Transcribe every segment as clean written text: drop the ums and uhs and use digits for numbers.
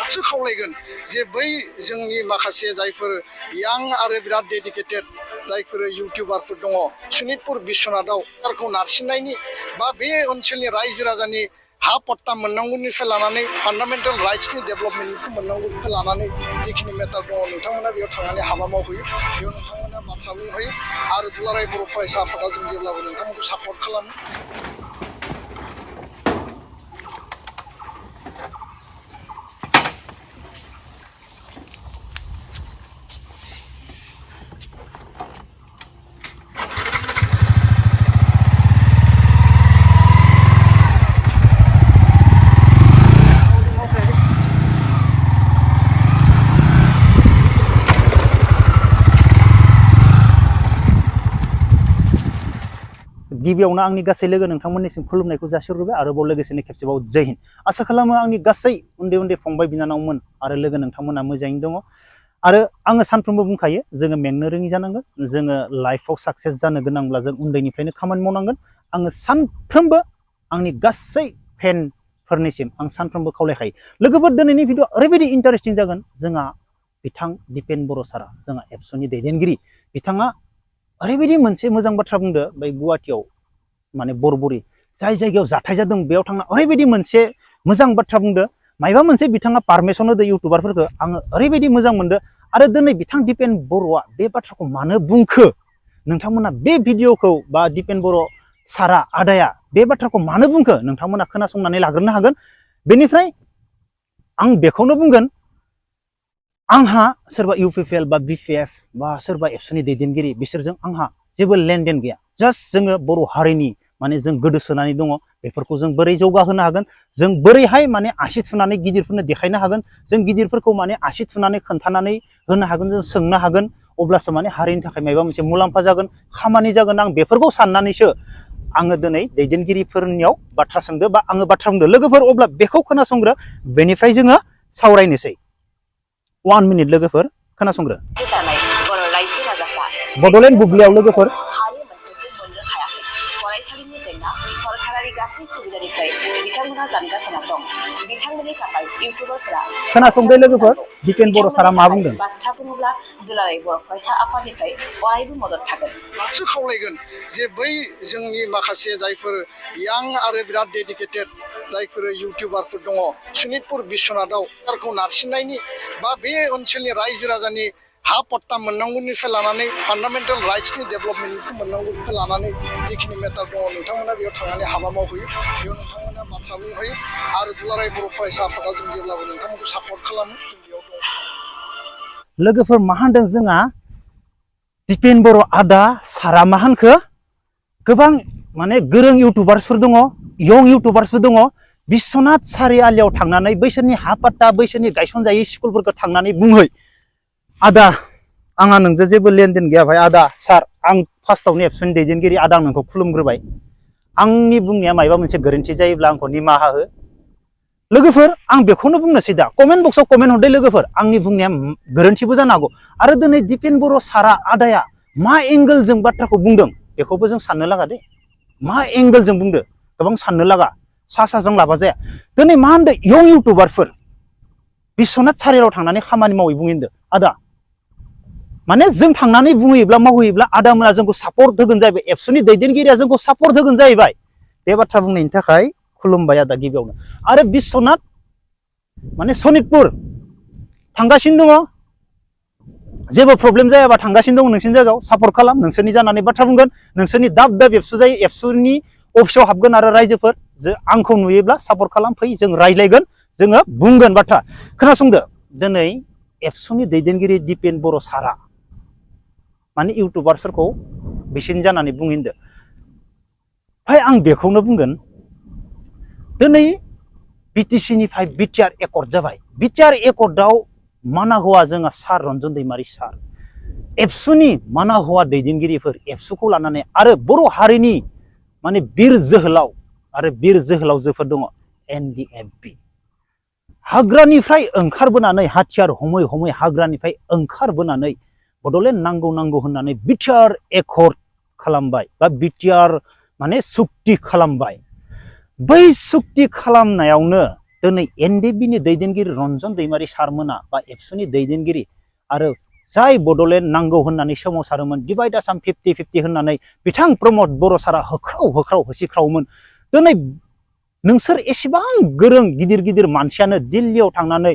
खावलायगोन जे बै जोंनि माखासे जायफोर यां आरो बिराद डेडिकेटेड जायफोर इउटिउबारफोर दङ सनितपुर बिश्वनाथाव सरकारखौ नारसिननायनि बा बे ओनसोलनि रायजो राजानि हा पट्टा मोननांगौनिफ्राय लानानै फान्डामेन्टेल राइट्सनि डेभेलपमेन्टखौ मोननांगौनिफ्राय लानानै जिखिनि मेटार दङ नोंथांमोना बेयाव थांनानै हाबा मावहैयो बेयाव नोंथांमोना बाथ्रा बुंहैयो आरो दुलाराय बर' फरायसा आफादा जों जेब्लाबो नोंथांमोनखौ सापर्ट खालामो। गिबियावनो आंनि गासै लोगो नोंथांमोननिसिम खुलुमनायखौ जासिहरबाय आरोबाव लोगोसेनो खेबसेबाव जय हिन्द। आसा खालामो आंनि गासै उन्दै उन्दै फंबाय बिनानावमोन आरो लोगो नोंथांमोना मोजाङैनो दङ। आरो आङो सानफ्रोमबो बुंखायो जोङो मेंनो रोङि जानांगोन, जोङो लाइफआव साक्सेस जानो गोनांब्ला जों उन्दैनिफ्रायनो खामानि मावनांगोन। आङो सानफ्रोमबो आंनि गासै फेनफोरनिसिम आं सानफ्रोमबो खावलायखायो। लोगोफोर दिनैनि भिडिअ ओरैबायदि इन्टारेस्टिं जागोन, जोंहा बिथां दिपेन बर' सारा जोंहा एबसुनि दैदेनगिरि बिथाङा ओरैबायदि मोनसे मोजां बाथ्रा बुंदो बै गुवाहाटियाव माने बरबरि जाय जायगायाव जाथाय जादों बेयाव थांना ओरैबायदि मोनसे मोजां बाथ्रा बुंदो, मायबा मोनसे बिथाङा पारमिसन होदो इउटुबारफोरखौ आङो ओरैबायदि मोजां मोनदो। आरो दिनै बिथां दिपेन बर'आ बे बाथ्राखौ मानो बुंखो नोंथांमोना बे भिडिअखौ बा दिपेन बर' सारा आदाया बे बाथ्राखौ मानो बुंखो नोंथांमोना खोनासंनानै लाग्रोनो हागोन। बेनिफ्राय आं बेखौनो बुंगोन, आंहा सोरबा इउपिपिएल बा बिपिएफ बा सोरबा एबसुनि दैदेनगिरि बिसोरजों आंहा जेबो लेनदेन गैया। जास्ट जोङो बर' हारिनि माने जों गोदोसोनानै दङ, बेफोरखौ जों बोरै जौगाहोनो हागोन, जों बोरैहाय माने आसि थुनानै गिदिरफोरनो देखायनो हागोन, जों गिदिरफोरखौ माने आसि थुनानै खोन्थानानै होनो हागोन, जों सोंनो हागोन, अब्लासो माने हारिनि थाखाय माबा मोनसे मुलाम्फा जागोन, खामानि जागोन। आं बेफोरखौ साननानैसो आङो दिनै दैदेनगिरिफोरनियाव बाथ्रा सोंदो बा आङो बाथ्रा बुंदो। लोगोफोर अब्ला बेखौ खोनासंग्रो, बेनिफ्राय जोङो सावरायनोसै। 1 मिनिट लोगोफोर खोनासंग्रो। बड'लेण्ड बुब्लियाव लोगोफोर फरायसालिनि जेंना सरकारारि गासै सुबिदानिफ्राय बिथांमोना जानगारजाना दं। बिथांमोननि थाखाय इउटुबारफोरा खोनासंदो लोगोफोर दिपेन बर' सारा मा बुंदों। बाथ्रा बुङोब्ला दुलाराय बर' फरायसा आफादनिफ्राय अरायबो मदद थागोन। खावलायगोन जे बै जोंनि माखासे जायफोर यां आरो बिराद डेडिकेटेड जायफोर इउटिउबारफोर दङ सनितपुर बिश्वनाथाव सरकारखौ नारसिननायनि बा बे ओनसोलनि रायजो राजानि हा पट्टा मोननांगौनिफ्राय लानानै फान्डामेन्टेल राइट्सनि डेभेलपमेन्टखौ मोननांगौनिफ्राय लानानै जिखिनि मेटार दङ नोंथांमोना बेयाव थांनानै हाबा मावहैयो बेयाव नोंथांमोना बाथ्रा बुंहैयो आरो दुलाराय बर' फरायसा आफादा जों जेब्लाबो नोंथांमोनखौ सापर्ट खालामो। जों बेयाव दं। लोगोफोर मा होनदों जोंहा दिपेन बर' आदा सारा मा होनखो गोबां माने गोरों इउटुबार्सफोर दङ, यं इउटुबार्सफोर दङ, बिश्वनाथ सारिआलियाव थांनानै बैसोरनि हा पाट्टा बैसोरनि गायसनजायै स्कुलफोरखौ थांनानै बुंहै, आदा आंहा नोंजों जेबो लेनदेन गैया भाई आदा सार आं फार्स्टआवनो एबसुनि दैदेनगिरि आदा आं नोंखौ खुलुमग्रोबाय, आंनि बुंनाया मायबा मोनसे गोरोन्थि जायोब्ला आंखौ निमाहा हो। लोगोफोर आं बेखौनो बुंनोसै दा कमेन्ट बक्सआव कमेन्ट हरदो लोगोफोर, आंनि बुंनाया गोरोन्थिबो जानो हागौ। आरो दिनै दिपेन बर' सारा आदाया मा एंगोलजों बाथ्राखौ बुंदों बेखौबो जों साननो लागा दे, मा एंगोलजों बुंदो गोबां साननो लागा, साजों लाबा जाया। दिनै मा होनदो यं इउटुबारफोर बिश्वनाथ सारिआलियाव थांनानै खामानि मावै बुंहैदो आदा, माने जों थांनानै बुंहैयोब्ला मावहैयोब्ला आदामोना जोंखौ सापर्ट होगोन जाहैबाय, एबसुनि दैदेनगिरिया जोंखौ सापर्ट होगोन जाहैबाय। बे बाथ्रा बुंनायनि थाखाय खुलुमबाय आदा गिबियावनो। आरो बिश्वनाथ माने सनितपुर थांगासिनो दङ, जेबो प्रब्लेम जायाबा थांगासिनो दङ नोंसोरनि जायगायाव सापर्ट खालाम, नोंसोरनि जानानै बाथ्रा बुंगोन, नोंसोरनि दाब दाब एबसु जायो एबसुनि अफिसाव हाबगोन आरो रायजोफोर आंखौ नुयोब्ला सापर्ट खालाम, फै जों रायज्लायगोन, जोङो बुंगोन बाथ्रा। खोनासंदो दिनै एबसुनि दैदेनगिरि दिपेन बर' सारा माने इउटुबारफोरखौ बिसिनि जानानै बुंहैदो। फाय आं बेखौनो बुंगोन, दिनै बिटिसिनिफ्राय बिटिआर एकर्ड जाबाय, बिटिआर एकर्डआव मानाहौवा जोंहा सार रन्जन दैमारि सार, एबसुनि मानाहौवा दैदेनगिरिफोर एबसुखौ लानानै आरो बर' हारिनि माने बिर जोहोलाव आरो बिर जोहोलावजोफोर दङ एनडिएफबि हाग्रानिफ्राय ओंखारबोनानै हाथियार हमै हमै हाग्रानिफ्राय ओंखारबोनानै बड'लेण्ड नांगौ नांगौ होननानै बिटिआर एकर्ड खालामबाय बा बिटिआर माने सुक्ति खालामबाय। बै सुक्ति खालामनायावनो दिनै एनडिएफबिनि दैदेनगिरि रन्जन दैमारि सारमोना बा एबसुनि दैदेनगिरि आरो जाय बड'लेण्ड नांगौ होननानै सोमावसारोमोन डिभाइड आसाम 50-50 होननानै बिथां प्रमद बर' सारा होख्राव होसिख्रावोमोन। दिनै नोंसोर एसेबां गोरों गिदिर गिदिर मानसियानो दिल्लीयाव थांनानै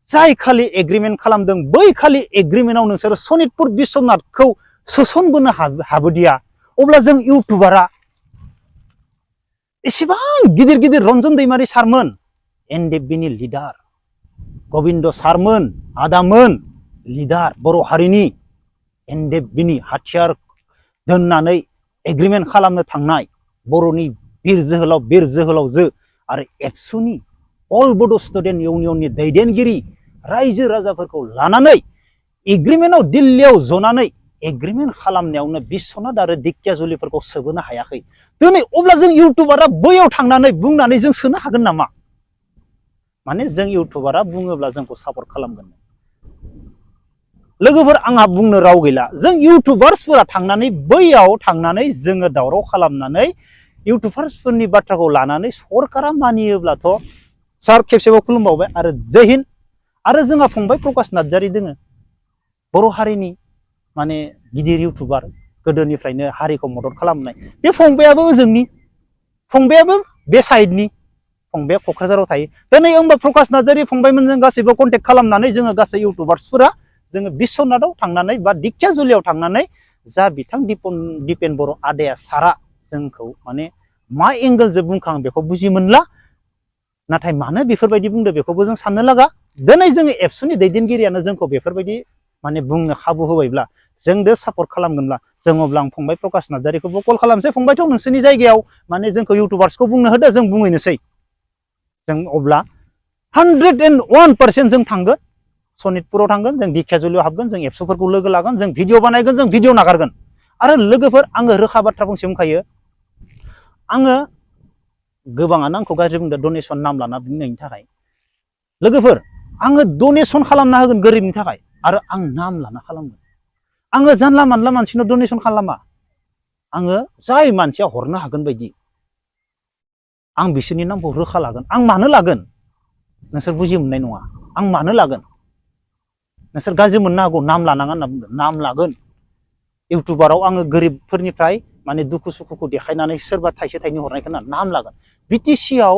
जाय खालि एग्रिमेन्ट खालामदों बै खालि एग्रिमेन्टआव नोंसोर सनितपुर बिश्वनाथखौ सोसनबोनो हाबोदिया, अब्ला जों इउटुबारा एसेबां गिदिर गिदिर रन्जन दैमारि सारमोन, एनडिएफबिनि लिडार गबिन्द सारमोन, आदामोन लिडार बर' हारिनि एनडिएफबिनि हाथियार दोननानै एग्रिमेन्ट खालामनो थांनाय बर'नि बिर जोहोलावजो आरो एबसुनि अल बड' स्टुडेन्ट इउनियननि दैदेनगिरि रायजो राजाफोरखौ लानानै एग्रिमेन्टआव दिल्लीयाव जनानै एग्रिमेन्ट खालामनायावनो बिश्वनाथ आरो दिकियाजुलिफोरखौ सोबोनो हायाखै। दिनै अब्ला जों इउटुबारा बैयाव थांनानै बुंनानै जों सोनो हागोन नामा? माने जों इउटुबारा बुङोब्ला जोंखौ सापर्ट खालामगोन। लोगोफोर आंहा बुंनो राव गैला। जों इउटुबार्सफोरा थांनानै बैयाव थांनानै जोङो दावराव खालामनानै इउटुबार्सफोरनि बाथ्राखौ लानानै सरकारा मानियोब्लाथ' सार खेबसेबाव खुलुमबावबाय आरो जय हिन्द। आरो जोंहा फंबाय प्रकाश नार्जारी दोङो, बर' हारिनि माने गिदिर इउटुबार, गोदोनिफ्रायनो हारिखौ मदद खालामनाय। बे फंबायाबो ओजोंनि, फंबायाबो बे साइडनि, फंबाया क'क्राझाराव थायो। दिनै होमबा प्रकाश नार्जारी फंबायमोनजों गासैबो कन्टेक्ट खालामनानै जोङो गासै इउटुबार्सफोरा जोङो बिश्वनाथाव थांनानै बा दिकियाजुलियाव थांनानै जा बिथां दिपेन बर' आदाया सारा जोंखौ माने मा एंगोलजों बुंखां बेखौ बुजि मोनला, नाथाय मानो बेफोरबायदि बुंदो बेखौबो जों साननो लागा। दिनै जोङो एबसुनि दैदेनगिरियानो जोंखौ बेफोरबायदि माने बुंनो खाबु होबायब्ला, जोंदो सापर्ट खालामगोनब्ला, जों अब्ला आं फंबाय प्रकाश नार्जारीखौबो कल खालामसै, फंबायथ' नोंसोरनि जायगायाव माने जोंखौ इउटुबार्सखौ बुंनो होदो, जों बुंहैनोसै। जों अब्ला 101% जों थांगोन, सनितपुराव थांगोन, जों दिकियाजुलियाव हाबगोन, जों एबसुफोरखौ लोगो लागोन, जों भिडिअ बानायगोन, जों भिडिअ नागारगोन। आरो लोगोफोर आङो रोखा बाथ्रा बुंसे बुंखायो, आङो गोबाङानो आंखौ गाज्रि बुंदों डनेसन नाम लाना बुंनायनि थाखाय। लोगोफोर आङो डनेसन खालामना होगोन गोरिबनि थाखाय, आरो आं नाम लाना खालामगोन। आङो जानला मानला मानसिनो डनेसन खालामा। आङो जाय मानसिया हरनो हागोन बायदि आं बिसोरनि नामखौ रोखा लागोन। आं मानो लागोन नोंसोर बुजि मोननाय नङा। आं मानो लागोन? नोंसोर गाज्रि मोननो हागौ नाम लानाङा होनना बुंदों, नाम लागोन। इउटुबाराव आङो गोरिबफोरनिफ्राय माने दुखु सुखुखौ देखायनानै सोरबा थाइसे थाइनै हरनायखौ नाम लागोन। बिटिसिआव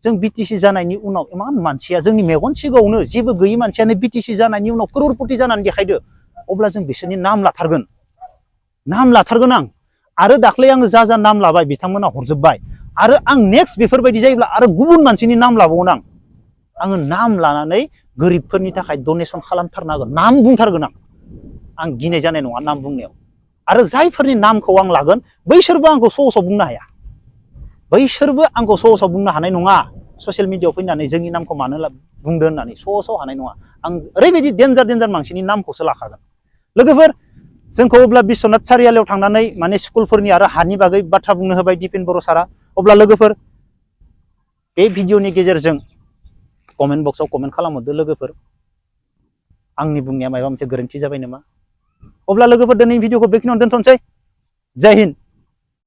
जों बिटिसि जानायनि उनाव इमान मानसिया जोंनि मेगन सिगाङावनो जेबो गैयि मानसियानो बिटिसि जानायनि उनाव करोरपति जानानै देखायदो, अब्ला जों बिसोरनि नाम लाथारगोन। नाम लाथारगोन आं। आरो दाख्लै आङो जा नाम लाबाय बिथांमोना हरजोब्बाय, आरो आं नेक्स्ट बेफोरबायदि जायोब्ला आरो गुबुन मानसिनि नाम लाबावगोन आं। आङो नाम लानानै गोरिबफोरनि थाखाय डनेसन खालामथारनो हागोन, नाम बुंथारगोन आं गिनाय जानाय नङा नाम बुंनायाव। आरो जायफोरनि नामखौ आं लागोन बैसोरबो आंखौ सहसाव बुंनो हाया, बैसोरबो आंखौ सहसाव बुंनो हानाय नङा। ससियेल मिडियाआव फैनानै जोंनि नामखौ मानो बुंदो होननानै सहसाव हानाय नङा। आं ओरैबायदि डेन्जार मानसिनि नामखौसो लाखागोन। लोगोफोर जोंखौ अब्ला बिश्वनाथ सारियालियाव थांनानै माने स्कुलफोरनि आरो हानि बागै बाथ्रा बुंनो होबाय दिपेन बर' सारा। अब्ला लोगोफोर बे भिडिअनि गेजेरजों कमेन्ट बक्सआव कमेन्ट खालामहरदो लोगोफोर, आंनि बुंनाया माबा मोनसे गोरोन्थि जाबाय नामा। अब्ला लोगोफोर दिनै भिडिअखौ बेखिनियावनो दोनथ'नोसै। जय हिन्द।